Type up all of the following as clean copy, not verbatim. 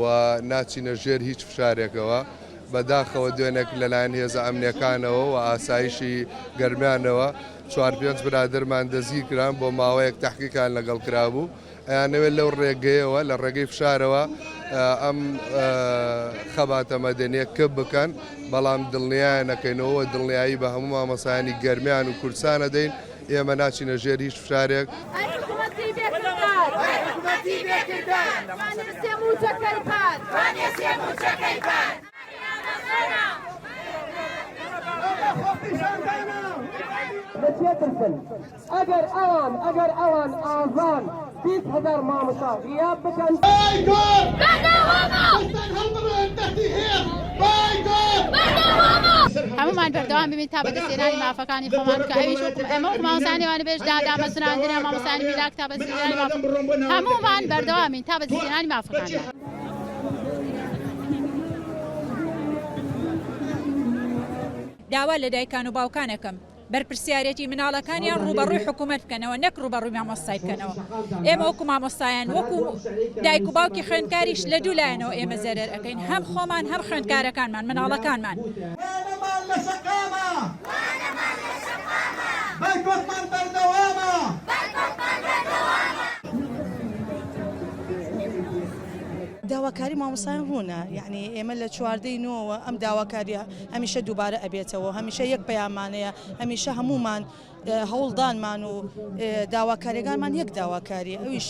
و ناچینە ژێر هیچ فشارێکەوە. بەداخەوە دوێنێک لەلایەن هێزە ئەمنیەکانەوە و ئاسایشی گەرمیانەوە چوار پێنج برادەرمان دەستگیرکران، بۆ ماوەیەک تەحقیقیان لەگەڵ کرابوو. ئەیانەوێت لەو ڕێگەیەوە لە ڕێگەی فشارەوە ئەم خەباتە مەدەنیە کپ بکەن، بەڵام دڵنیایان ئەکەینەوە و دڵنیایی بە هەموو مامۆستایانی گەرمیان و کوردستان ئەدەین ئێمە ناچینە ژێر هیچ فشارێک. ئەی حکومەتی بێ کردار، ئەی حکومەتی بێ کردار، توانێ سێ مووچەکەی پار، توانێ سێ مووچەکەی پار. لە چێ ترسن؟ ئەگەر ئەوان ئەگەر ئەوان ئازان 20 هەزار مامۆستا غیاب بکەن. بایکۆت! بەردەوامە! دەستان هەڵبڕن دەستی هێز! بایکۆت! بەردەوامە! هەموومان بەردەوام ببین تا بەدەستهێنانی مافەکانی خۆمان کە ئەویش وەکو ئێمە وەکو مامۆستایانی وانەبێژ دا دامەزراندنە مامۆستایانی میلاک تا بەدەستهێنانی ماف هەموومان بەردەوامین تا بەدەستهێنانی مافەکانمان. داوا لە دایکان و باوکان ئەکەم بەرپرسیارێتی مناڵەکانیان ڕووبەڕووی حکوومەت بکەنەوە نەک ڕووبەڕووی مامۆستای بکەنەوە ئێمە وەکو مامۆستایان وەکو دایک و باوکی خوێندکاریش لە دوو لایەنەوە ئێمە زەرەر ئەەکەین هەم خۆمان هەم خوێندکارەکانمان مناڵەکانمان. وانەمان لە شەقامە بایکۆتمان بەردەوامە. داواکاری مامۆستایان ڕوونە یەعنی ئێمە لە چواردەی نۆوە ئەم داواکاریە هەمیشە دووبارە ئەبێتەوە هەمیشە یەک پەیامانەیە هەمیشە هەموومان هەوڵدانمان و داواکاریەکانمان یەک داواکاری ئەویش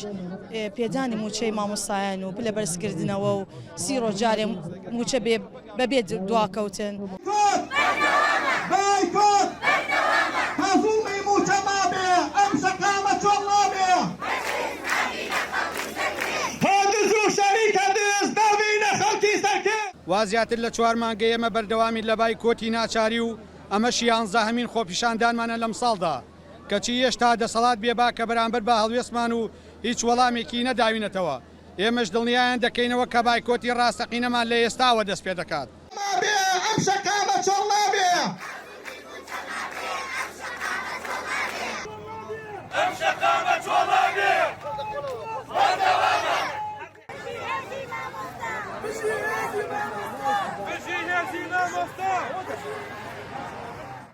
پێدانی موچەی مامۆستایان و پلە بەرزکردنەوە و سی ڕۆژ جارێ موچە بێ بەبێ دواکەوتن. بایکۆت تا زوڵمی موچە مابێ ئەم شەقامە چۆڵ نابێ. تا دز و شەریکە دز نابینە خەڵکی سەرکێ. وا زیاتر لە چوار مانگە ئێمە بەردەوامین لە بایکۆتی ناچاری و ئەمەش یانزەهەمین خۆپیشاندانمانە لەمساڵدا، کەچی هێشتا دەسەڵات بێباکە بەرامبەر بە هەڵوێستمان و هیچ وەڵامێکی نەداوینەتەوە، ئێمەش دڵنیایان دەکەینەوە کە بایکۆتی ڕاستەقینەمان لە ئێستاوە دەست پێدەکات. مابێ ئەم شەقامە چۆڵ نابێ.